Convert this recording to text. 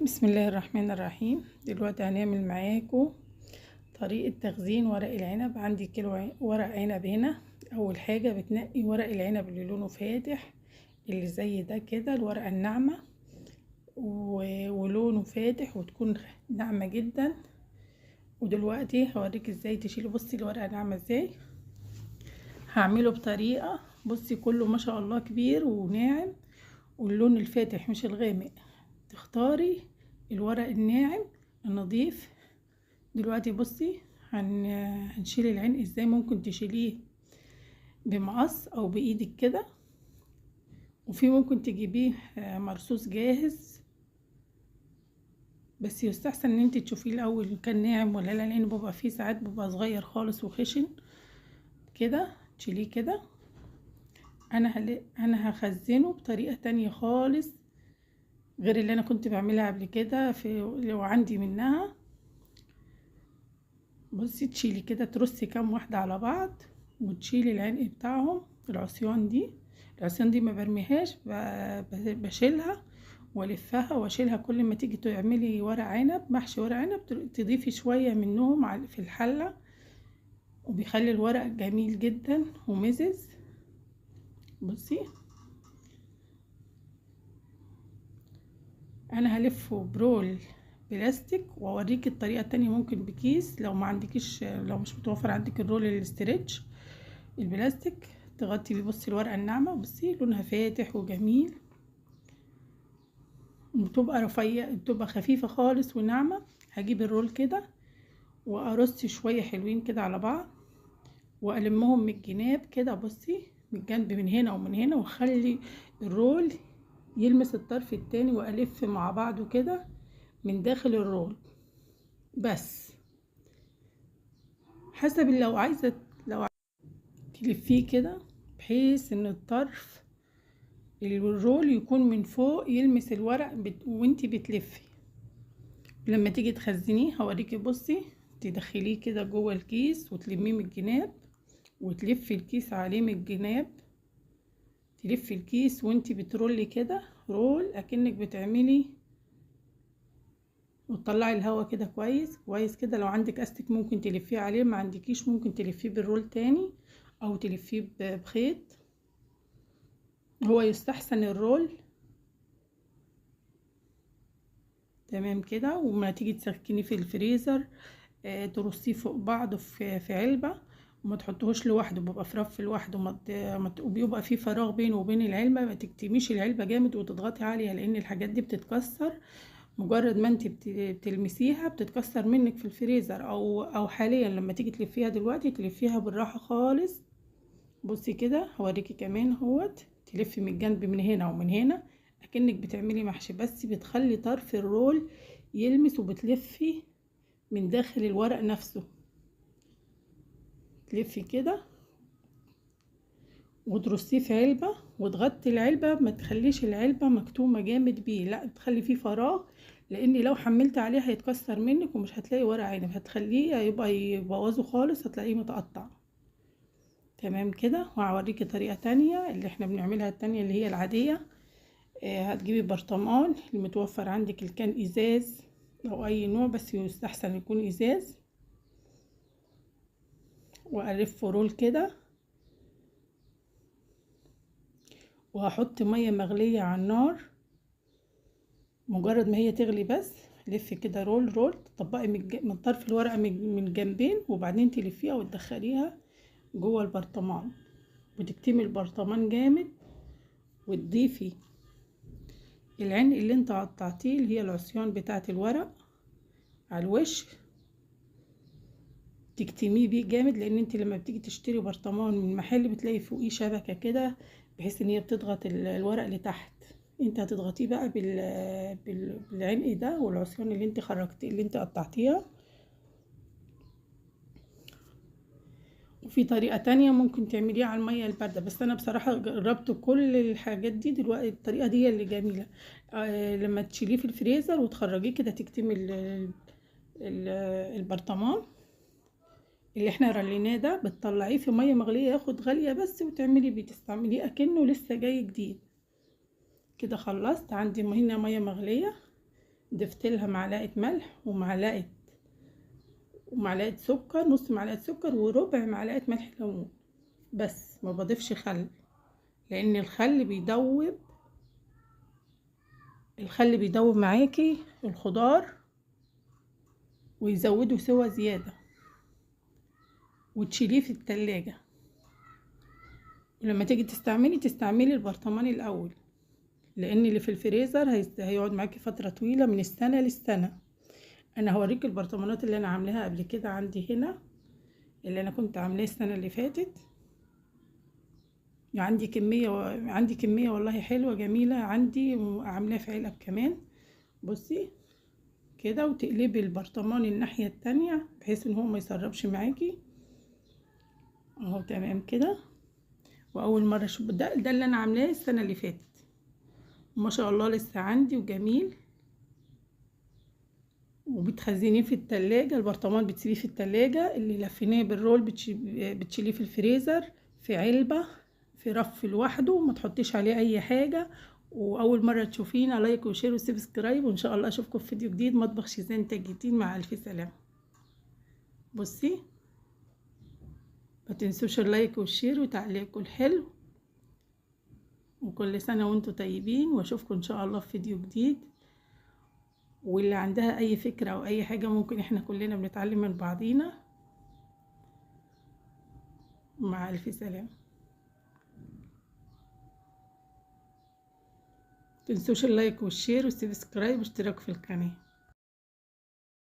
بسم الله الرحمن الرحيم. دلوقتي هنعمل معاكم طريقة تخزين ورق العنب. عندي كيلو ورق عنب هنا. اول حاجة بتنقي ورق العنب اللي لونه فاتح اللي زي ده كده، الورقة الناعمة ولونه فاتح وتكون ناعمة جدا. ودلوقتي هوريك ازاي تشيلي. بصي الورقة ناعمة ازاي، هعمله بطريقة بصي كله ما شاء الله كبير وناعم، واللون الفاتح مش الغامق. تختاري الورق الناعم النظيف. دلوقتي بصي هنشيل العين ازاي. ممكن تشيليه بمقص او بايدك كده، وفي ممكن تجيبيه مرصوص جاهز، بس يستحسن ان انت تشوفيه الاول كان ناعم ولا لا، لان بيبقى فيه ساعات بيبقى صغير خالص وخشن كده. تشيليه كده. انا هخزنه بطريقة تانية خالص غير اللي انا كنت بعملها قبل كده، في لو عندي منها. بصي تشيلي كده، ترصي كام واحدة على بعض وتشيلي العنق بتاعهم. العصيان دي، العصيان دي ما برميهاش، بشيلها والفها واشيلها. كل ما تيجي تعملي ورق عنب، محشي ورق عنب، تضيفي شوية منهم في الحلة، وبيخلي الورق جميل جدا ومزز. بصي انا هلفه ب roll بلاستيك واوريك الطريقة التانية. ممكن بكيس لو ما عندكيش، لو مش متوفر عندك ال roll ال stretch البلاستيك تغطي بيه. بصي الورقة الناعمة، بصي لونها فاتح وجميل، بتبقى رفيع، بتبقى خفيفة خالص وناعمه. هجيب ال roll كده وارص شوية حلوين كده على بعض، والمهم من الجناب كده. بصي من الجنب، من هنا ومن هنا، واخلي ال roll يلمس الطرف التاني، والف مع بعضه كده من داخل ال roll. بس حسب لو عايزه، لو تلفيه كده بحيث ان الطرف ال roll يكون من فوق يلمس الورق وانتي بتلفي. لما تيجي تخزنيه هوريكي. بصي تدخليه كده جوه الكيس وتلميه من الجناب، وتلفي الكيس عليه من الجناب. تلفي الكيس وانتي بترولي كده roll اكنك بتعملي، وتطلعي الهوا كده كويس كويس كده. لو عندك استك ممكن تلفيه عليه، ما عندكيش ممكن تلفيه بال roll تاني او تلفيه بخيط. هو يستحسن ال roll. تمام كده. وما تيجي تسكنيه في الفريزر ترصيه فوق بعضه في علبة، وما تحطوهوش لوحده، بيبقى في رف لوحده، وبيبقى فيه فراغ بينه وبين العلبة. ما تكتميش العلبة جامد وتضغطي عليها، لان الحاجات دي بتتكسر. مجرد ما انت بتلمسيها بتتكسر منك في الفريزر، او حاليا لما تيجي تلفيها دلوقتي تلفيها بالراحة خالص. بصي كده هوريكي كمان اهوت. تلفي من الجنب، من هنا ومن هنا، اكنك بتعملي محشي، بس بتخلي طرف الرول يلمس، وبتلفي من داخل الورق نفسه. تلفي كده وترصيه في علبة، وتغطي العلبة. ما تخليش العلبة مكتومة جامد بيه، لا تخلي فيه فراغ، لان لو حملت عليه هيتكسر منك ومش هتلاقي ورق عنب، هتخليه يبقى يبوظه خالص، هتلاقيه متقطع. تمام كده. وهوريكي طريقة تانية اللي احنا بنعملها، التانية اللي هي العادية. هتجيبي برطمان المتوفر عندك، اللي كان ازاز او اي نوع، بس يستحسن يكون ازاز، والفه رول كده، وهحط مية مغليه على النار. مجرد ما هي تغلي بس لف كده roll roll، تطبقي من طرف الورقة من جنبين، وبعدين تلفيها وتدخليها جوه البرطمان، وتكتمي البرطمان جامد، وتضيفي العنق اللي انت قطعتيه اللي هي العصيان بتاعه الورق على الوش، تكتميه بيه جامد. لان انت لما بتيجي تشتري برطمان من محل بتلاقي فوقيه شبكة كده، بحيث ان هي بتضغط الورق لتحت. انت هتضغطيه بقى بالعنق ده والعصيان اللي انت خرجتيه اللي انت قطعتيها. وفي طريقه تانية ممكن تعمليها على المية البارده، بس انا بصراحة جربت كل الحاجات دي. دلوقتي الطريقة دي اللي جميلة. لما تشيليه في الفريزر وتخرجيه كده، تكتمي البرطمان اللي احنا رليناه ده، بتطلعيه في مية مغليه ياخد غالية بس، وتعملي بيه، تستعمليه اكنه لسه جاي جديد كده. خلصت. عندي هنا مية مغليه، ضفت لها معلقه ملح ومعلقة سكر، نص معلقه سكر، وربع معلقه ملح ليمون بس. ما بضيفش خل، لان الخل بيدوب، الخل بيدوب معاكي الخضار ويزوده سوا زيادة. وتشيليه في التلاجة، ولما تيجي تستعملي تستعملي البرطمان الاول، لان اللي في الفريزر هيقعد معاكي فترة طويلة من السنة للسنة. انا هوريك البرطمانات اللي انا عاملاها قبل كده عندي هنا، اللي انا كنت عاملاه السنة اللي فاتت. عندي كمية، عندي كمية والله حلوة جميلة عندي، وعاملاه في علب كمان. بصي كده، وتقلبي البرطمان الناحية التانية بحيث ان هو ما يسربش معاكي اهو. تمام كده. واول مرة اشوف ده اللي انا عاملاه السنة اللي فاتت، ما شاء الله لسه عندي وجميل. وبتخزنيه في التلاجة، البرطمان بتسيبيه في التلاجة، اللي لفيناه بالرول بتشيليه في الفريزر في علبة في رف لوحده، ما تحطيش عليه اي حاجة. واول مرة تشوفينا like و share و subscribe، وان شاء الله اشوفكم في فيديو جديد. مطبخ شيزان تاج الدين، مع الف سلامه. بصي ما تنسوش ال like وال share وتعليقكم الحلو، وكل سنة وانتم طيبين، واشوفكم ان شاء الله في فيديو جديد. واللي عندها اي فكرة او اي حاجة ممكن احنا كلنا بنتعلم من بعضينا. مع الف سلامه. متنسوش ال like وال share وال subscribe واشتراك في القناة.